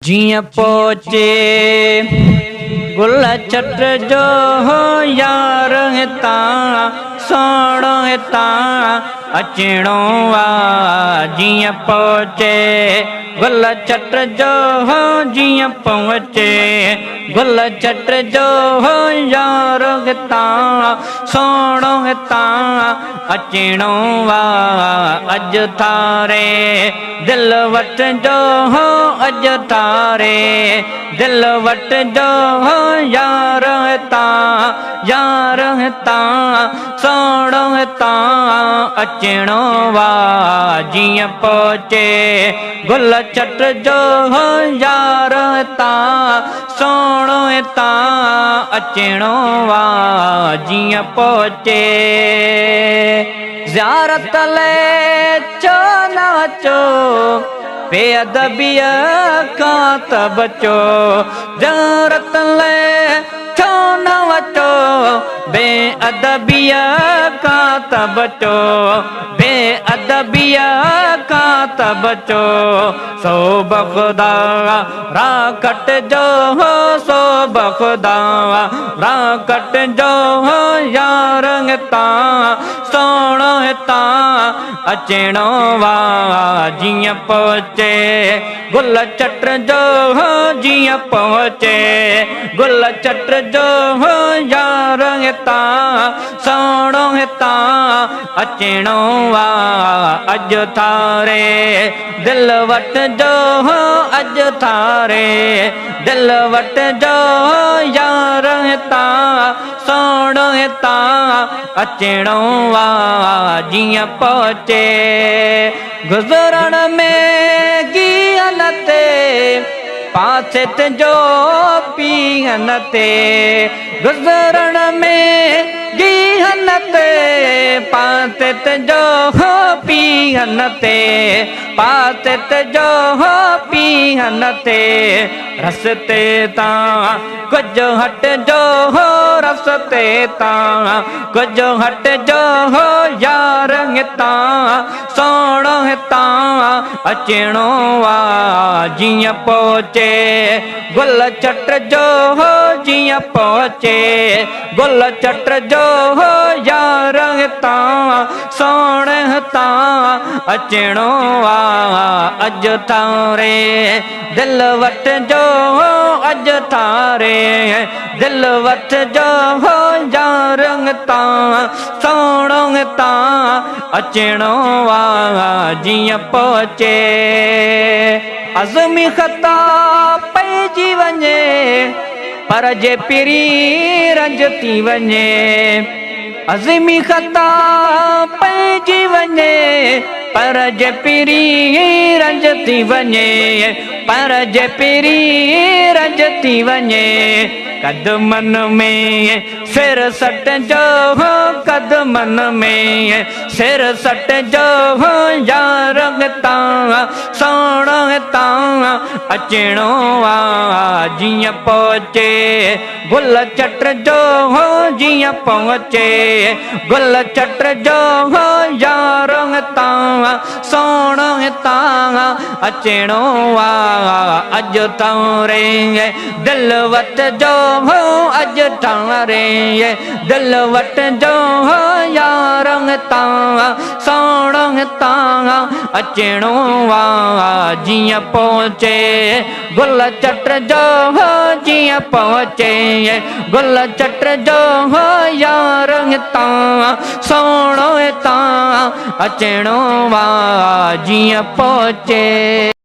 جيئن پهچي گل چٽ جو يار هتان سهڻو هتان اچڻو آ جيئن پهچي گل چٽ جو جيئن پهچي گل چٽ جو يار هتان سهڻو هتان اچڻو آ اڄ ٿاري دل وٽ جو هو اڄ ٿاري دل وٽ جو هو يار هتان يار هتان سهڻو هتان اچڻو آ جيئن پهچي گل چٽ جو هو يار هتان سهڻو هتان اچڻو آ جيئن پهچي. زيارت لئه ڇو نه اچو، بي ادبيء کان ته بچو. زيارت لئه ڇو نه اچو، بي ادبيء کان ته بچو. بي ادبيء کان ته بچو. سو بخدا را ڪٽجو هو، سو بخدا را ڪٽجو هو، يار هتان سهڻو هتان اچڻو آ. جيئن پهچي گل چٽ جو هو، جيئن پهچي گل چٽ جو هو، يار هتان سهڻو هتان اچڻو آ. اڄ ٿاري دل وٽ جو هو، اڄ ٿاري دل وٽ جو هو، يار هتان سهڻو هتان اچڻو آ. جيئن پهچي گذرڻ ۾ گيهن تي، پاسي تنهنجو پيهن تي. گذرڻ ۾ گيهن تي، پاسي تنهنجو پيهن تي. پاسي تنهنجو پيهن تي، رستي تان ڪجهه هٽجو هو، رستي تان ڪجهه هٽجو هو، يار هتان سهڻو هتان اچڻو آ. جيئن پهچي گل چٽ جو هو، جيئن پهچي گل چٽ جو هو، يار هتان سهڻو هتان اچڻو آ. اڄ ٿاري دل وٺ جو هو، اڄ ٿاري دل وٺ جو هو، يار هتان سهڻو هتان اچڻو آ. جيئن پهچي عزمي خطا پئجي وڃي، پر جي پرين رنج ٿي وڃي. عزمي خطا پئجي وڃي، پر جي پرين رنج ٿي وڃي. پر جي پرين رنج ٿي وڃي، قدمن ۾ سر سٽ جو هو، قدمن ۾ سر سٽ جو هو، يار هتان سهڻو هتان اچڻو آ. جيئن پهچي گل چٽ جو هو، جيئن پهچي گل چٽ جو هو، يار هتان سهڻو هتان اچڻو آ. اڄ ٿوري دل وٽ جو هو، اڄ ٿوري دل وٽ جو هو، يار هتان سهڻو هتان اچڻو آ. جيئن پهچي گل چٽ جو هو، جيئن پهچي گل چٽ جو هو، يار هتان سهڻو هتان اچڻو آ. جيئن پهچي.